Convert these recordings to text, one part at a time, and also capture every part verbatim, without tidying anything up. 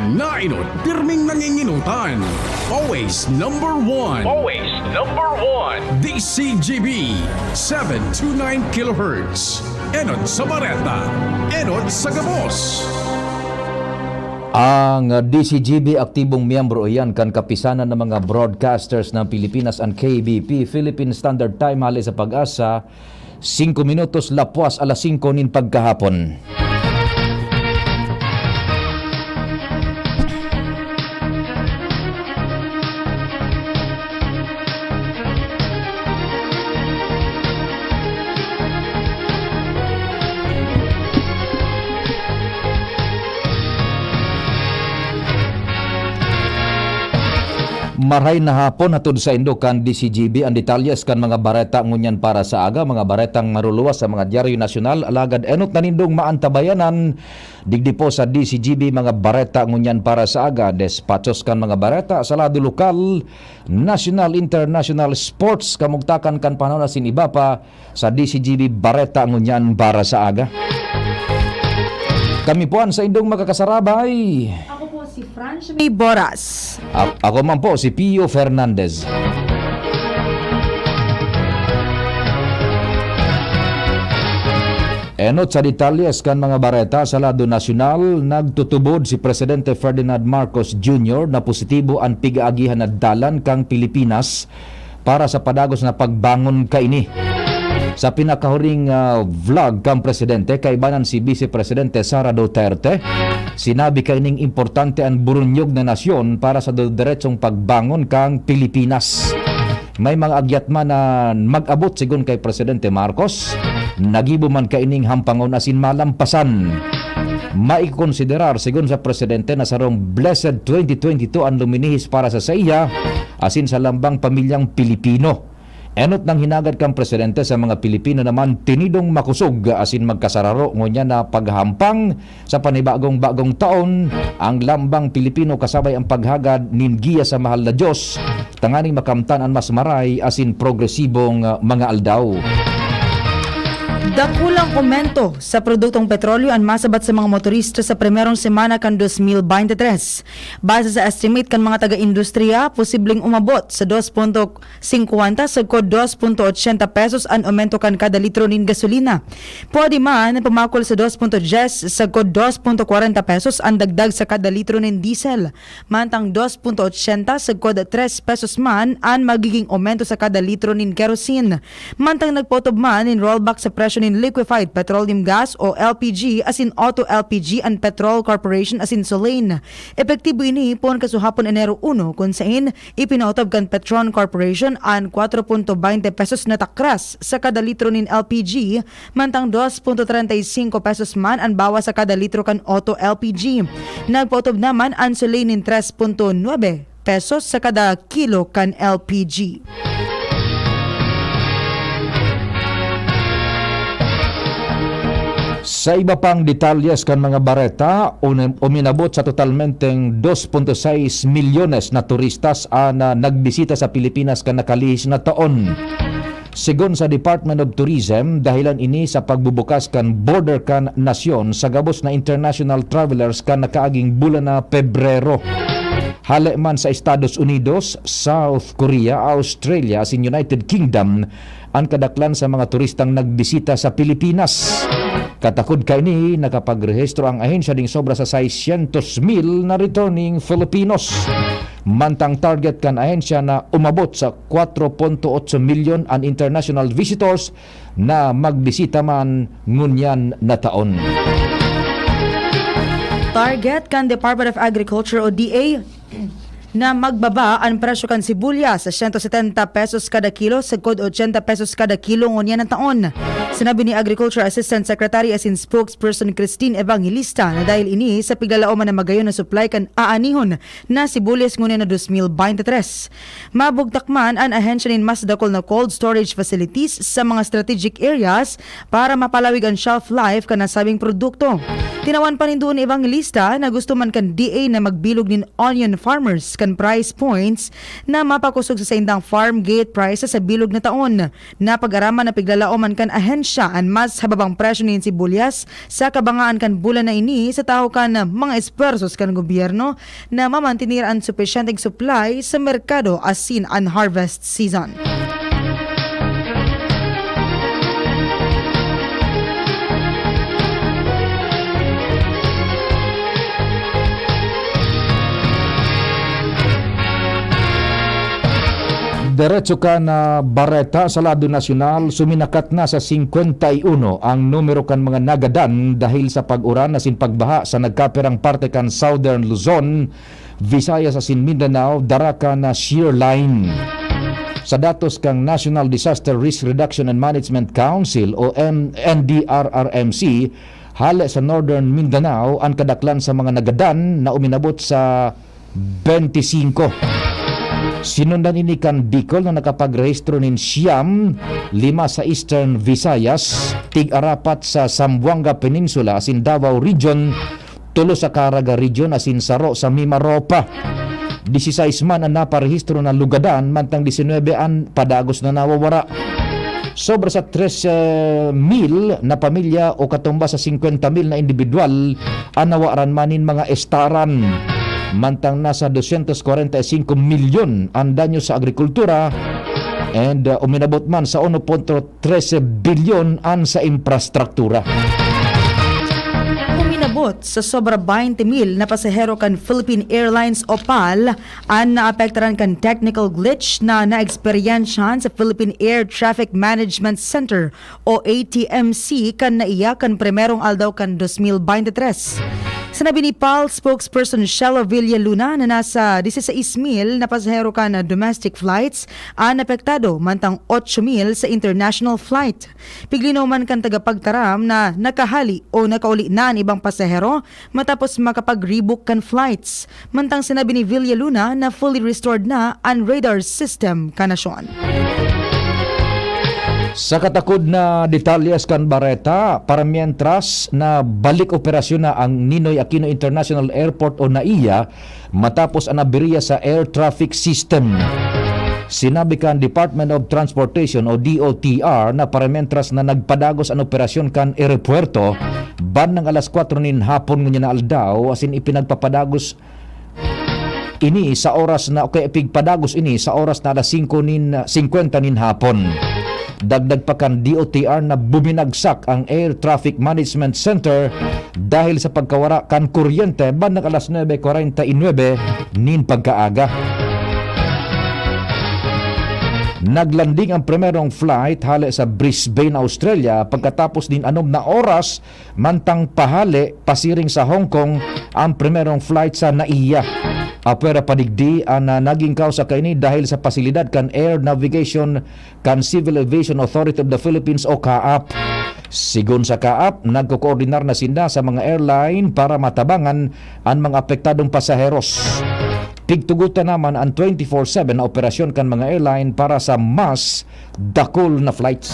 Nainot, pirming nanginginutan. Always number one. Always number one. D C G B, seven two nine kilohertz. Enot sa Bareta, enot sa Gabos. Ang D C G B aktibong miyembro iyan kan Kapisanan ng mga Broadcasters ng Pilipinas, ang K B P, Philippine Standard Time, hale sa Pag-asa, singko minutos lapwas alas singko nin pagkahapon. Maray na hapon hatod saindo kan D C G B. An detalyes kan mga bareta ngunyan para sa aga, mga baretang maruluwas sa mga dyaryo nasyonal, alagad enot na nindong maantabayanan digdi po sa D C G B mga bareta ngunyan para sa aga. Despachos kan mga bareta sa lado lokal, nasyonal, internasyonal, sports, kamugtakan kan panahon asin iba pa sa D C G B bareta ngunyan para sa aga. Kami po an saindong makakasarabay. Ako po si Franz May Boras. A-, ako man po si Pio Fernandez. Enot sa detalyes kan mga bareta sa lado nasyonal, nagtutubod si Presidente Ferdinand Marcos Junior na positibo an pig-aagihan na dalan kan Pilipinas para sa padagos na pagbangon kaini. Sa pinakahuring, ah, vlog kan presidente, kaibanan si Vice Presidente Sara Duterte, sinabi kaining importante an burunyog na nasyon para sa diretsyong pagbangon kan Pilipinas. May mga agyat man na mag-abot, sigon kay Presidente Marcos, nagibo man kaining hampangon asin malampasan. Maikonsiderar, sigon sa presidente, na sarong blessed twenty twenty-two an luminihis para sa saiya asin sa lambang pamilyang Pilipino. Enot nang hinagad kan presidente sa mga Pilipino na mantinidong makosog asin magkasararo ngunyan na paghahampang sa panibagong bagong taon, ang lambang Pilipino kasabay ang paghagad nin giya sa mahal na Diyos, tanganing makamtan an mas maray asin progresibong, ah, mga aldaw. Dakulang aumento sa produktong petrolyo an masabat sa mga motorista sa primerong semana kan dos mil baynte tres. Base sa estimate kan mga taga-industriya, posibleng umabot sa dos punto singkwenta sagkod dos punto ochenta pesos an aumento kan kada litro nin gasolina. Pwede man na pumakol sa dos punto dyes sagkod dos punto kwarenta pesos an dagdag sa kada litro nin diesel, mantang dos punto ochenta sagkod tres pesos man an magiging aumento sa kada litro nin kerosene. Mantang nagpaotob man nin rollback sa presyo nin liquefied petroleum gas o L P G asin auto L P G an Petrol Corporation asin Solane. Epektibo ini poon kasuhapon, Enero uno, kun sain ipinaotob kan Petron Corporation an kwatro punto baynte pesos na takras sa kada litro nin L P G, mantang dos punto treinta y cinco pesos man an bawas sa kada litro kan auto L P G. Nagpaotob naman an Solane nin tres punto nuebe pesos sa kada kilo kan L P G. Sa iba pang detalyes kan mga bareta, un-, uminabot sa totalmenteng dos punto sais milyones na turistas an, ah, nagbisita sa Pilipinas kan nakalihis na taon. Sigon sa Department of Tourism, dahilan ini sa pagbubukas kan border kan nasyon sa gabos na international travelers kan nakaaging bulan na Pebrero. Hale man sa Estados Unidos, South Korea, Australia, asin United Kingdom an kadaklan sa mga turistang nagbisita sa Pilipinas. Katakod kaini, nakapagrehistro ang ahensya ning sobra sa seiscientos mil na returning Filipinos. Mantang target kan ahensya na umabot sa kwatro punto otso milyon an international visitors na magbisita man ngunyan na taon. Target kan Department of Agriculture o D A na magbaba an presyo kan sibuyas sa sento setenta pesos kada kilo sagkod ochenta pesos kada kilo ngunyan na taon. Sinabi ni Agriculture Assistant Secretary asin Spokesperson Christine Evangelista na dahil ini sa piglalaoman na magayon na supply kan aanihon na sibuyas ngunyan na dos mil baynte tres. Mabugtak man an ahensya nin mas dakul na cold storage facilities sa mga strategic areas para mapalawig an shelf life kan nasabing produkto. Tinawan pa nin duon ni Evangelista na gusto man kan D A na magbilog nin onion farmers kan price points na mapakosog sa saindang farm gate prices sa bilog na taon. Napag-araman na piglalaoman kan ahensya an mas hababang presyo nin sibuyas sa kabangaan kan bulan na ini sa tahaw kan mga esfuerzos kan gobyerno na mamantener an supisyenteng supply sa merkado asin an harvest season. Diretso kan bareta sa lado nasyonal, suminakat na sa singkwenta y uno ang numero kan mga nagadan dahil sa pag-uran asin pagbaha sa nagkapirang parte kan Southern Luzon, Visayas asin Mindanao, dara kan shear line. Sa datos kan National Disaster Risk Reduction and Management Council o N- N D R R M C, hale sa Northern Mindanao an kadaklan sa mga nagadan na uminabot sa bente singko. Sinundan ini kan Bicol na nakapagrehistro nin siyam, lima sa Eastern Visayas, tig-arapat sa Zamboanga Peninsula asin Davao Region, tulo sa Caraga Region asin saro sa Mimaropa. Disisais man an naparehistro na lugadan, mantang disinwebe an padagos na nawawara. Sobra sa tres mil na pamilya o katumbas sa singkwenta mil na indibidwal an nawaran man nin mga estaran. Mantang nasa dosyentos kwarenta y singko milyon an danyo sa agrikultura and, uh, uminabot man sa uno punto trese bilyon an sa infrastruktura. Uminabot sa sobra baynte mil na pasahero kan Philippine Airlines o PAL an naapektaran kan technical glitch na naeksperyensyahan sa Philippine Air Traffic Management Center o A T M C kan NAIA kan primerong aldaw kan dos mil baynte tres. Sinabi ni PAL spokesperson Shelo Villaluna na nasa diseseis mil na pasahero kan domestic flights an apektado, mantang otso mil sa international flight. Piglinaw man kan tagapagtaram na nakahali o nakauli na an ibang pasahero matapos makapag-rebook kan flights. Mantang sinabi ni Villaluna na fully restored na an radar system kan nasyon. Sa katakod na detalyes kan bareta, para mientras na balik operasyon na ang Ninoy Aquino International Airport o NAIA matapos an aberya sa air traffic system. Sinabi kan Department of Transportation o D O T R na para mientras na nagpadagos an operasyon kan eropuwerto, bandang alas kwatro nin hapon ngunyan na aldaw, asin ipinagpapadagos ini sa oras na, o kaya ipigpadagos ini sa oras na alas singko nin, singkwenta nin hapon. Dagdag pa kan D O T R na buminagsak ang Air Traffic Management Center dahil sa pagkawara kan kuryente bandang alas nuebe kwarenta y nuebe nin pagkaaga. Naglanding ang primerong flight hale sa Brisbane, Australia, pagkatapos nin anom na oras, mantang pahale pasiring sa Hong Kong ang primerong flight sa NAIA. Apwera pa digdi an, ah, naging kausa kaini dahil sa pasilidad kan Air Navigation kan Civil Aviation Authority of the Philippines o CAAP. Sigon sa CAAP, nagkokoordinar na sinda sa mga airline para matabangan an mga apektadong pasaheros. Pigtugotan naman an twenty-four seven na operasyon kan mga airline para sa mas dakul na flights.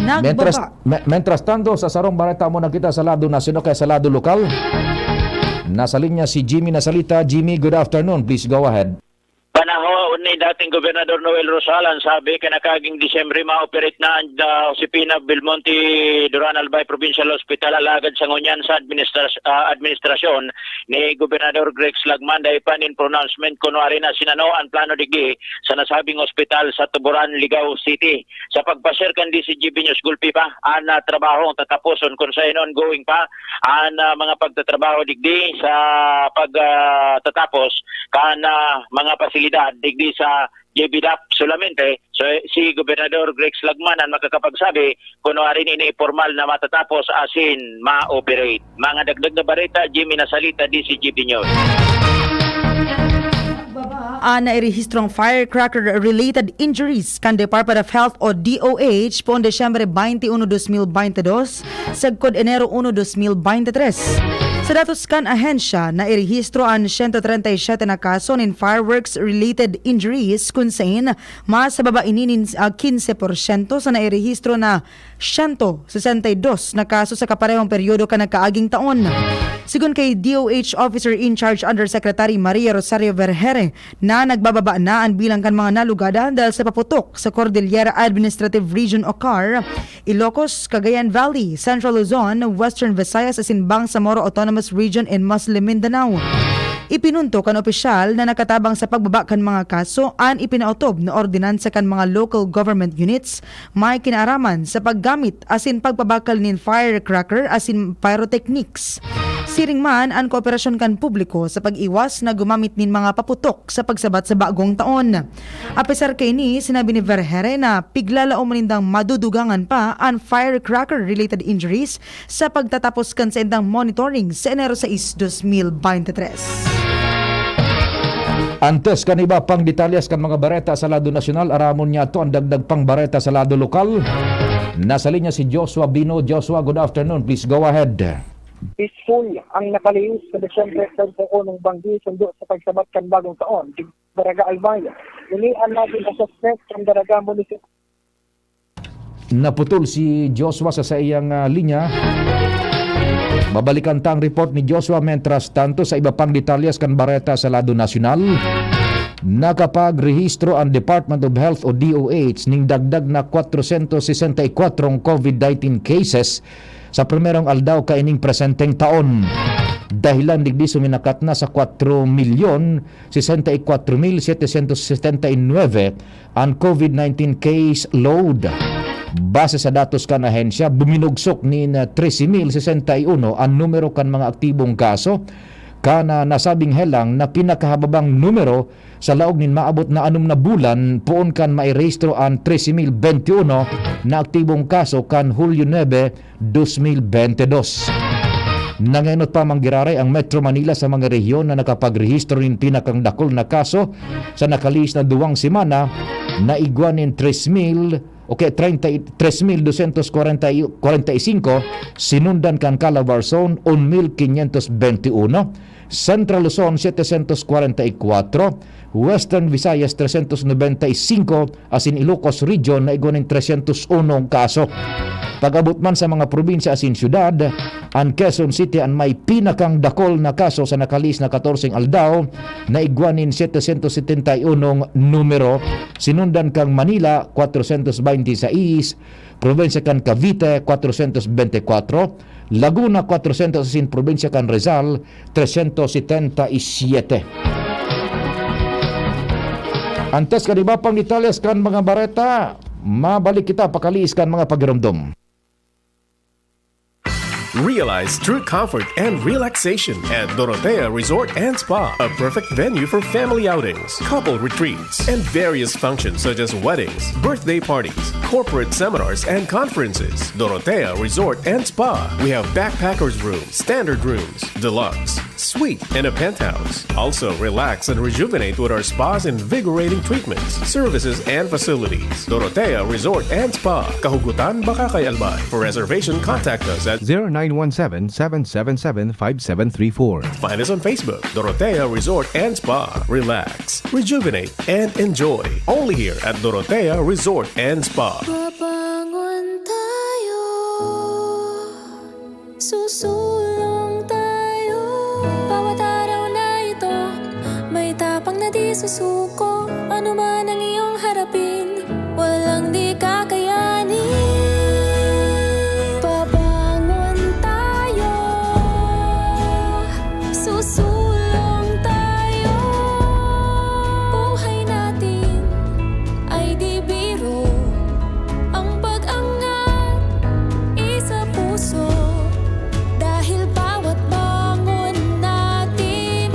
Nagbaba- Mientras, me-, mientras tanto, sa sarong bareta muna kita sa lado nasyonal kaya sa lado lokal. Nasa linya si Jimmy Nasalita. Jimmy, good afternoon. Please go ahead. Panahon ni dating Gobernador Noel Rosal, an sabi kan nakaging Disyembre, ma-operate na an, ah, Josefina Belmonte Duran Albay Provincial Hospital, alagad sa ngunyan sa administras-, ah, administrasyon ni Gobernador Greg Slagman, dai pa nin pronouncement kun warin na sinano an plano digdi sa nasabing ospital sa Tuburan, Ligao City. Sa pagpa-share kan D Z G B News, gulpi pa an, ah, trabahong tataposon kun saen ongoing pa an, ah, mga pagtatrabaho digdi sa pag, ah, tatapos kan, ah, mga pasilidad digdi sa J B DAP solamente. So, si Gobernador Greg Slagman an makakapagsabi kun warin ini pormal na matatapos asin ma-operate. Mga dagdag na bareta, Jimmy Nasalita, D Z G B News. An nairehistrong firecracker-related injuries kan Department of Health o D O H poon Disyembre twenty-one, dos mil baynte dos, sagkod Enero uno, dos mil baynte tres. Sa datos kan ahensya, nairehistro an siyento treinta y siete na kaso nin fireworks-related injuries, kun sain mas sa baba ini nin, ah, quince por ciento sa nairehistro na siyento sesenta y dos na kaso sa kaparehong peryodo kan nagkaaging taon. Sigon kay D O H Officer in Charge Undersecretary Maria Rosario Vergere, na nagbababa na an bilang kan mga nalugadan dahil sa paputok sa Cordillera Administrative Region o CAR, Ilocos, Cagayan Valley, Central Luzon, Western Visayas asin Bangsamoro Autonomous Region and Muslim Mindanao. Ipinunto kan opisyal na nakatabang sa pagbaba kan mga kaso an ipinaotob na ordinansa kan mga local government units may kinaaraman sa paggamit asin pagpabakal nin firecracker asin pyrotechnics. Siring man an kooperasyon kan publiko sa pag-iwas na gumamit nin mga paputok sa pagsabat sa bagong taon. Apesar kaini, sinabi ni Vergere na piglalaom nindang madudugangan pa an firecracker-related injuries sa pagtatapos kan saindang monitoring sa Enero sais, dos mil bente tres. Antes kan iba pang detalyes kan mga bareta sa lado nasyonal, aramon niyato an dagdag pang bareta sa lado lokal. Nasa linya si Joshua Bino. Joshua, good afternoon. Please go ahead. Peaceful ang nakalihis sa Disyembre treinta y uno, banggi sundo sa pagsabat kan bagong taon. Daraga Albay. Ini an nagin assessment kan Daraga Municipal. Naputol si Joshua sa saiyang, ah, linya. Babalikan ta ang report ni Joshua. Mientras tanto, sa iba pang detalyes kan bareta sa lado nasyonal, nakapagrehistro ang Department of Health o D O H ning dagdag na kwatrosyentos sesenta y kwatro COVID nineteen cases sa primerong aldaw kaining presenteng taon. Dahilan digdi suminakat na sa kwatro milyon sesenta y kwatro mil setecientos setenta y nueve an COVID nineteen case load. Base sa datos kan ahensya, buminugsok nin trese mil sesenta y uno an numero kan mga aktibong kaso, kan nasabing helang na pinakahababang numero sa laog nin maabot na anom na bulan poon kan mairehistro an trese mil bente uno na aktibong kaso kan Hulyo nuebe, dos mil bente dos. Nangenot pa man giraray ang Metro Manila sa mga rehiyon na nakapagrehistro nin pinakang dakul na kaso sa nakalihis na duwang semana, na igwa nin tres mil, o kaya treinta y tres mil doscientos cuarenta y, cuarenta y cinco, sinundan kan Calabar Zone, un mil quinientos veintiuno, Central Luzon, setecientos cuarenta y cuatro, Western Visayas, trescientos noventa y cinco, asin Ilocos Region na igwa nin trescientos uno kaso. Pag-abot man sa mga probinsya asin syudad, an Quezon City an may pinakang dakul na kaso sa nakalihis na katorseng aldaw, na igwa nin setecientos setenta y uno numero, sinundan kan Manila, cuatrocientos veintiseis, probinsya kan Cavite, cuatrocientos veinticuatro, Laguna, cuatrocientos asin probinsya kan Rizal, trescientos setenta y siete. Antes kan iba pang detalyes kan mga bareta, mabalik kita pakalihis kan mga pagiromdom. Realize true comfort and relaxation at Dorotea Resort and Spa, a perfect venue for family outings, couple retreats, and various functions such as weddings, birthday parties, corporate seminars, and conferences. Dorotea Resort and Spa. We have backpackers room, standard rooms, deluxe, suite, and a penthouse. Also, relax and rejuvenate with our spa's invigorating treatments, services, and facilities. Dorotea Resort and Spa. Kahugutan, Bacacay, Albay. For reservation, contact us at zero nine one seven, seven seven seven, five seven three four. Find us on Facebook, Dorotea Resort and Spa. Relax, rejuvenate, and enjoy. Only here at Dorotea Resort and Spa. Babangon tayo, susulong tayo. Bawat araw na ito, may tapang na di susuko. Ano man ang iyong harapin, walang di kakayanin. Babangon tayo, susulong tayo. Buhay natin ay di biro. Ang pag-angat isa puso, dahil bawat bangon natin,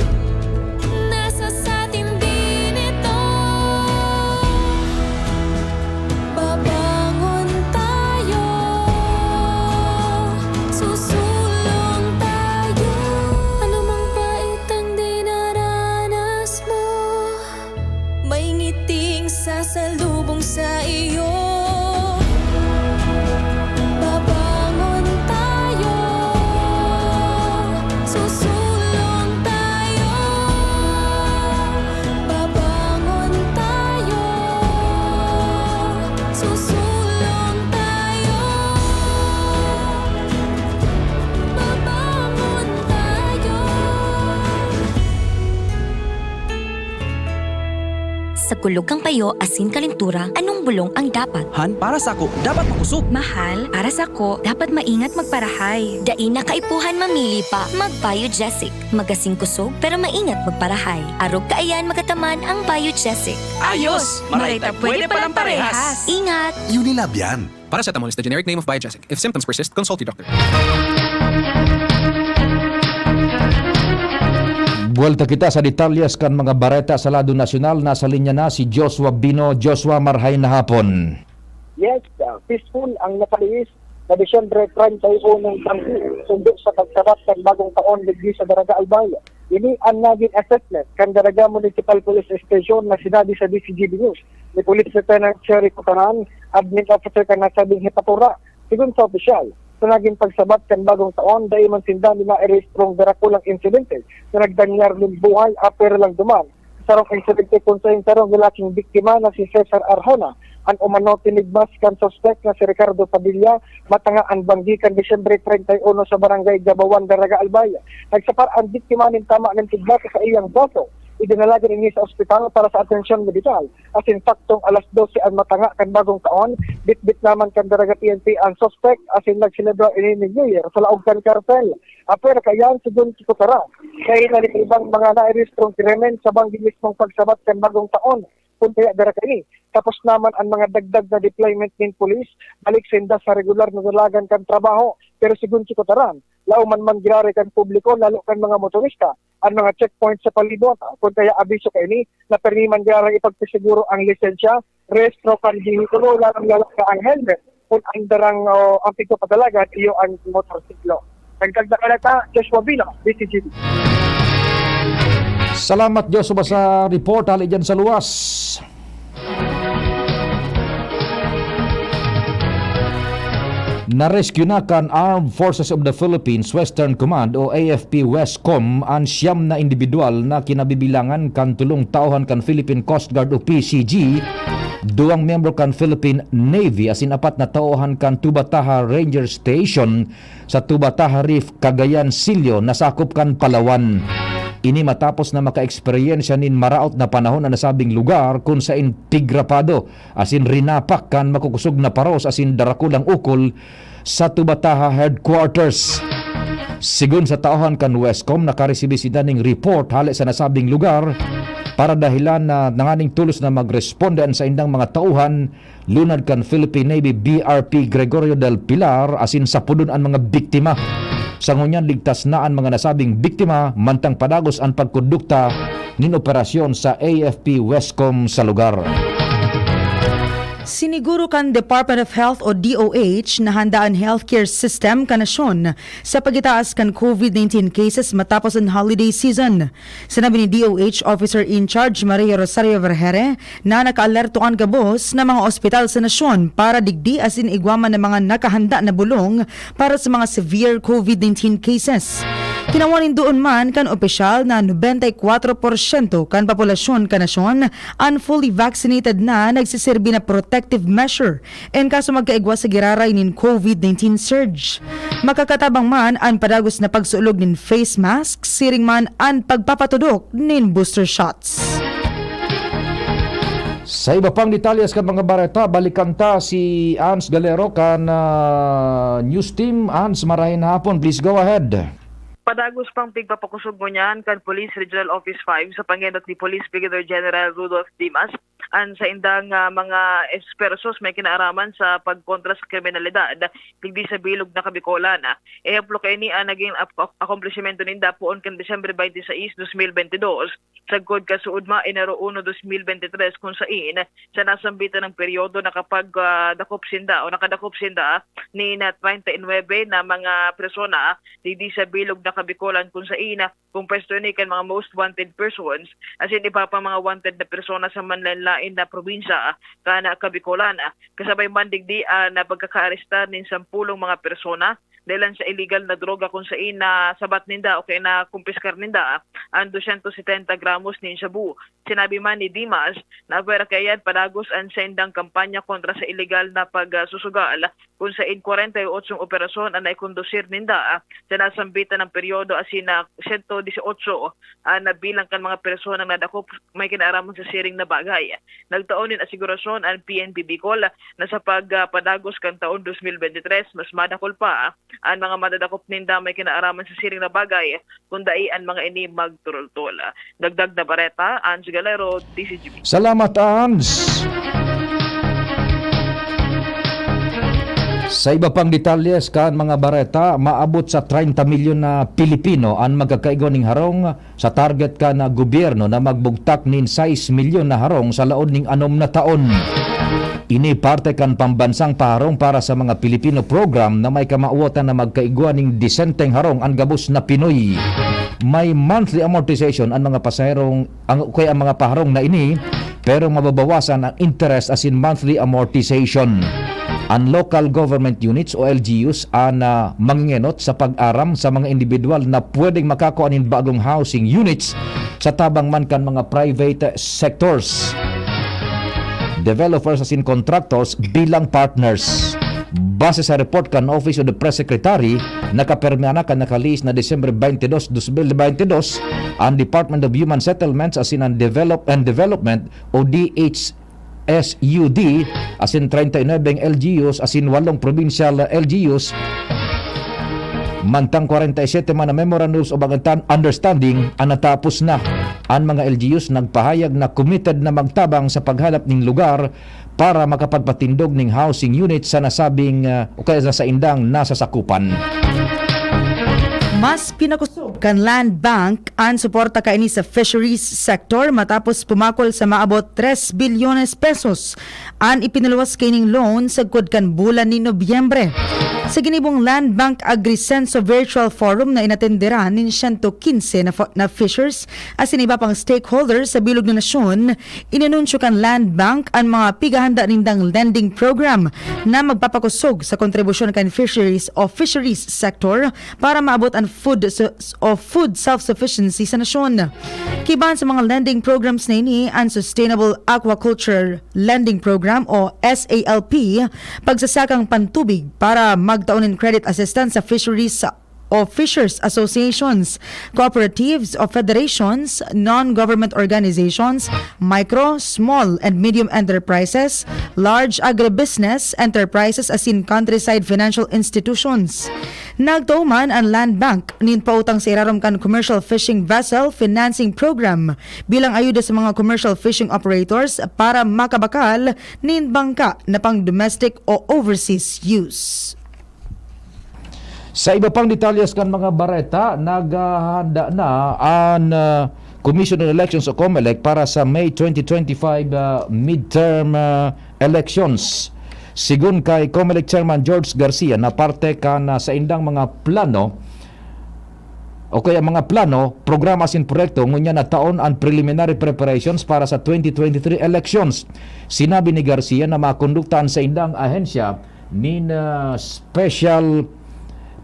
nasa satin din ito. Sa kulog kan payo asin kalentura, anong bulong ang dapat? Han, para sako, dapat makosog. Mahal, para sako, dapat maingat magparahay. Dai na kaipuhan mamili pa, mag-Biogesic. Magasin kosog, pero maingat magparahay. Arog kaiyan magataman ang Biogesic. Ayos! Maray ta pwede palang parehas. Ingat! Unilab yan. Paracetamol is the generic name of Biogesic. If symptoms persist, consult your doctor. Buwelta kita sa detalyes kan mga bareta sa lado nasyonal. Nasa linya na si Joshua Bino. Joshua, marhay na hapon. Yes, ah, peaceful ang nakalihis na Disyembre treinta y uno ng banggi, sundo sa pagsabat kan bagong taon digdi sa Daraga Albay. Ini an nagin assessment kan Daraga Municipal Police Station na sinabi sa D C G B News ni Police Lieutenant Cherry Cotaran, admin officer kan nasabing hepatura. Sigon sa opisyal, sa nagin pagsabat kan bagong taon, dai man sinda ni nairehistrong darakulang insidente na nagdanyar nin buhay, apwera lang duman sarong insidente kun saen sarong lalaking biktima na si Cesar Arjona, an umano tinigmas kan suspek na si Ricardo Padilla, matanga an banggi kan Disyembre treinta y uno sa Barangay Gabawan, Daraga Albay. Nagsapar an biktima nin tama nin tigmas sa iyang braso. Idinalagan ini sa ospital para sa atensyon medikal. Asin saktong alas dose an matanga kan bagong taon, bitbit naman kan Daraga P N P an suspek asin nagselebra ini nin New Year sa laog kan kartel. Apwera kaiyan, sigon si Kutara, kaiyan na nin ibang mga nairehistrong krimen sa banggi mismong pagsabat kan bagong taon. Kun kaya dara kaini, tapos naman an mga dagdag na deployment nin pulis, balik sinda sa regular na dalagan kan trabaho. Pero sigon si Kutaran, laoman man giraray kan publiko, lalo kan mga motorista, an mga checkpoint sa palibot. Kun kaya abiso kaini na permi man giraray ipagpasiguro ang lisensya, rehistro kan behikulo, lalong-lalo na ang helmet, kun an darang, o, ang pigpapadalagan iyo an motorsiklo. Dagdag na balita, Joshua Vino, D C G B. Salamat, Joshua, sa report hali dyan sa luwas. Na-rescue na kan Armed Forces of the Philippines Western Command o A F P Westcom an siyam na indibidwal na kinabibilangan kan tolong tauhan kan Philippine Coast Guard o P C G, duwang miyembro kan Philippine Navy asin apat na tauhan kan Tubataha Ranger Station sa Tubataha Reef, Cagayan, Silio, na sakop kan Palawan. Ini matapos na makaeksperyensya nin maraot na panahon an nasabing lugar, kun saen pigrapado asin rinapak kan makukosog na paros asin darakulang ukol sa Tubataha Headquarters. Sigon sa tauhan kan Westcom, nakaresibi sinda nin report hale sa nasabing lugar para dahilan na nanganing tolos na magresponde an saindang mga tauhan, lunad kan Philippine Navy B R P Gregorio del Pilar, asin sapudon an mga biktima. Sa ngunyan, ligtas na an mga nasabing biktima, mantang padagos an pagkondukta nin operasyon sa A F P Westcom sa lugar. Siniguro kan Department of Health o D O H na handa an healthcare system kan nasyon sa pagitaas kan COVID nineteen cases matapos an holiday season. Sinabi ni D O H Officer in Charge Maria Rosario Vergere na nakaalerto an gabos na mga ospital sa nasyon para digdi asin igwa man an mga nakahanda na bulong para sa mga severe COVID nineteen cases. Kinawan nin duon man kan opisyal na nobenta y kwatro porsyento kan populasyon kan nasyon an fully vaccinated na nagsiserbi na protective measure in kaso magkaigwa sa giraray nin COVID nineteen surge. Makakatabang man an padagos na pagsulog nin face mask, siring man an pagpapatudok nin booster shots. Sa iba pang detalyes kan mga bareta, balikan ta si Ans Galero kan, ah, news team. Ans, marahay na hapon. Please go ahead. Padagos pang pigpapakosog ngunyan kan Police Regional Office five sa pangenot ni Police Brigadier General Rudolph Dimas an saindang, ah, mga esfuerzos may kinaaraman sa pagkontra sa kriminalidad digdi sa bilog na Kabikolan. Ehemplo kaini an nagin ap-, akomplishmento ninda poon kan Disyembre twenty-six, dos mil bentidós, sagkod kan suodma, Enero uno, dos mil bentitris, kun sain sa nasambitan na peryodo nakapag, ah, dakop sinda o nakadakop sinda nin treinta y nuebe na mga persona digdi sa bilog na Kabikolan, kun sain kompwesto ini kan mga most wanted persons asin iba pang mga wanted na persona sa manlaen-laen na probinsya kan Kabikolan. Kasabay man digdi an pagkakaarestar nin sampolong mga persona dahelan sa iligal na droga, kun sain nasabat ninda o kaya nakumpiskar ninda an dosyentos setenta gramos nin shabu. Sinabi man ni Dimas na pwera kaiyan padagos an saindang kampanya kontra sa iligal na pagsusugal, kun sain kwarenta y otsong operasyon an naikondusir ninda sa nasambitan na peryodo, asin na sento disyotso an nabilang kan mga personang nadakop may kinaaraman sa siring na bagay. Nagtao nin asigurasyon an P N P Bicol na sa pagpadagos kan taon dos mil bente tres, mas madakol pa an mga madadakop ninda may kinaaraman sa siring na bagay, kun dai an mga ini magturultol. Dagdag na bareta, Ange Galero, D Z G B. Salamat, Ange. Sa iba pang detalles kan mga bareta, maabot sa treinta milyon na Pilipino an magkakaigwa ning harong sa target kan gobyerno na magbugtak nin sais milyon na harong sa laog nin anom na taon. Ini parte kan pambansang paharong para sa mga Pilipino program na may kamawotan na magkaigwa ning disenteng harong an gabos na Pinoy. May monthly amortization an mga pasaherong, ang, kaya ang mga paharong na ini, pero mababawasan ang interest asin monthly amortization. An local government units o L G Us an, ah, mangengenot sa pag-aram sa mga individual na pwedeng makakua nin bagong housing units sa tabang man kan mga private sectors, developers asin contractors bilang partners. Base sa report kan Office of the Press Secretary, nakapermi na kan nakalihis na Disyembre twenty-two, dos mil bente dos, ang Department of Human Settlements asin ang Develop and Development o D H S U D, asin treinta y nuebe L G Us asin walong provincial L G Us, mantang kwarenta y siyete man na Memorandums of Understand-, Understanding an natapos na. An mga L G Us nagpahayag na committed na magtabang sa paghanap nin lugar para makapagpatindog nin housing unit sa nasabing, ah, o kaya sa saindang nasasakupan. Mas pinakusog kan Land Bank an suporta kaini sa fisheries sector matapos pumakol sa maabot tres bilyones pesos an ipinaluwas kaining loan sagkod kan bulan ni Nobyembre. Sa ginibong Land Bank Agrisenso Virtual Forum na inatenderan nin siyento kinse na fo-, na fishers asin iba pang stakeholders sa bilog na nasyon, inanunsyo kan Land Bank an mga pighahanda nindang lending program na magpapakosog sa kontribusyon kan fisheries o fisheries sector para maabot an food su-, o food self-sufficiency sa nasyon. Kiban sa mga lending programs na ini, an Sustainable Aquaculture Lending Program o S A L P, pagsasakang pantubig para magtao nin credit assistance sa fisheries o fishers associations, cooperatives o federations, non-government organizations, micro, small, and medium enterprises, large agribusiness enterprises asin countryside financial institutions. Nagtao man an Land Bank nin pautang sa irarom kan Commercial Fishing Vessel Financing Program bilang ayuda sa mga commercial fishing operators para makabakal nin bangka na pang domestic o overseas use. Sa iba pang detalyes kan mga bareta, naghahanda na an, ah, Commission on Elections o COMELEC para sa May twenty twenty-five, ah, midterm, ah, elections. Sigon kay COMELEC Chairman George Garcia na parte kan, ah, saindang mga plano o kaya mga plano, programa asin proyekto, ngunyan na taon an preliminary preparations para sa twenty twenty-three elections. Sinabi ni Garcia na makondukta an saindang ahensya nin, ah, special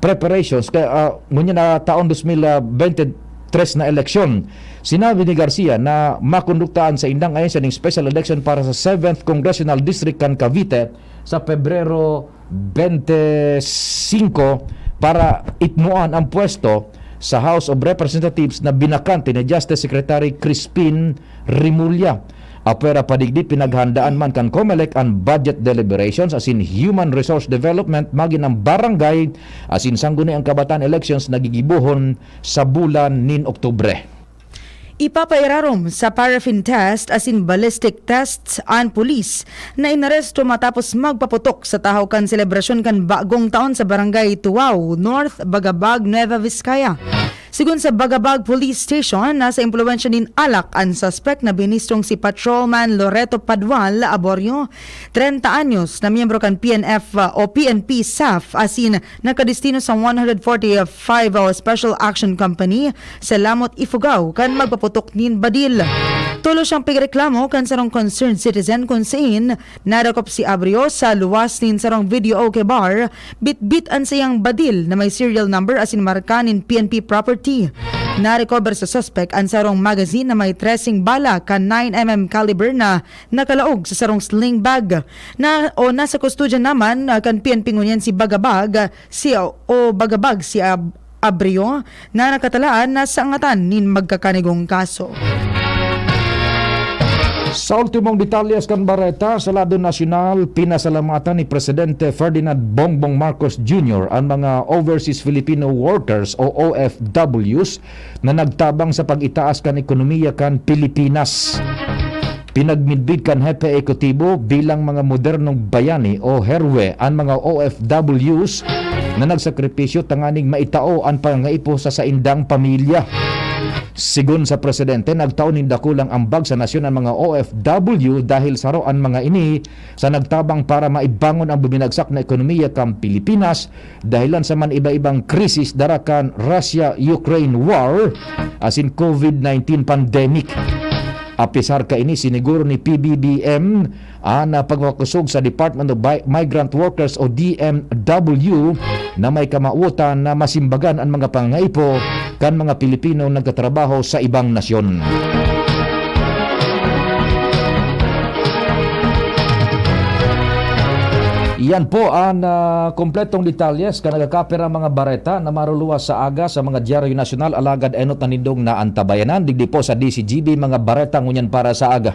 preparations kaya, ah, ngunyan na taon dos mil bente tres na eleksyon. Sinabi ni Garcia na makondukta an saindang ahensya ning special election para sa seventh Congressional District kan Cavite sa Pebrero bente singko para itnoan ang pwesto sa House of Representatives na binakante ni Justice Secretary Crispin Remulla. Apwera pa digdi, pinaghandaan man kan COMELEC an budget deliberations asin human resource development magin ang barangay asin sangguniang kabataan elections na gigibohon sa bulan nin Oktubre. Ipapairarom sa paraffin test asin ballistic tests an pulis na inaresto matapos magpaputok sa tahaw kan selebrasyon kan bagong taon sa Barangay Tuwao, North Bagabag, Nueva Vizcaya. Sigon sa Bagabag Police Station, nasa impluwensya nin alak an suspek na binistrong si Patrolman Loreto Padual Aborio, treinta anyos, na miyembro kan P N F, uh, o P N P SAF, asin nakadestino sa one forty-five, uh, Special Action Company sa Lamot, Ifugao, kan magpaputok nin badil. Tulos siyang pigreklamo kan sarong concerned citizen kun sain nadakop si Abrio sa luwas nin sarong video OK bar, bitbit an saiyang badil na may serial number asin marka nin P N P property. Narecover sa suspek an sarong magazine na may treseng bala kan nine M M caliber na nakalaog sa sarong sling bag. Na, o nasa kustodya naman, ah, kan P N P ngunyan si Bagabag, si, o Bagabag si Ab-, Abrio, na nakatalaan na sa angatan nin magkakanigong kaso. Sa ultimong detalyes kan bareta, sa lado nasyonal, pinasalamatan ni Presidente Ferdinand Bongbong Marcos Junior an mga overseas Filipino workers o O F Ws na nagtabang sa pag-itaas kan ekonomiya kan Pilipinas. Pinagmidbid kan Hepe Ekutibo bilang mga modernong bayani o herwe an mga O F Ws na nagsakripisyo tanganing maitao an pangangaipo sa saindang pamilya. Sigon sa presidente, nagtao nin dakulang ambag sa nasyon an mga O F W dahil saro an mga ini sa nagtabang para maibangon ang buminagsak na ekonomiya kan Pilipinas dahilan sa man iba-ibang krisis dara kan Russia-Ukraine war asin COVID nineteen pandemic. Apisar kaini, siniguro ni P B B M an, ah, pagmakosog sa Department of Bi-, Migrant Workers o D M W na may kamawotan na masimbagan an mga pangangaipo kan mga Pilipinong nagtatrabaho sa ibang nasyon. Iyan po an, ah, kompletong detalyes kan nagkakapirang mga bareta na maruluwas sa aga sa mga dyaryo nasyonal, alagad enot na nindong naantabayanan digdi po sa D Z G B mga bareta ngunyan para sa aga.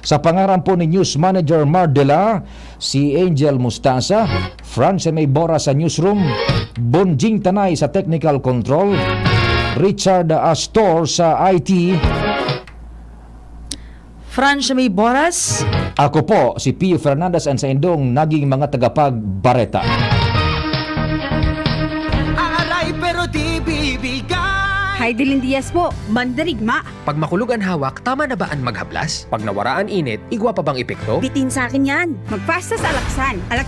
Sa pangaran po ni News Manager Mardela, si Angel Mustasa, Francia May Bora sa newsroom, Bonjing Tanay sa technical control, Richard Astor sa I T, Francia May Boras. Ako po si Pio Fernandez, ang saindong naging mga tagapagbareta. Aray, pero di bibigay. Hay Dilin Diaz po, mandirigma. Pag makulog an hawak, tama na ba an maghablas? Pag nawara an init, igwa pa bang epekto? Bitin sa akin yan. Magpasta sa Alaksan.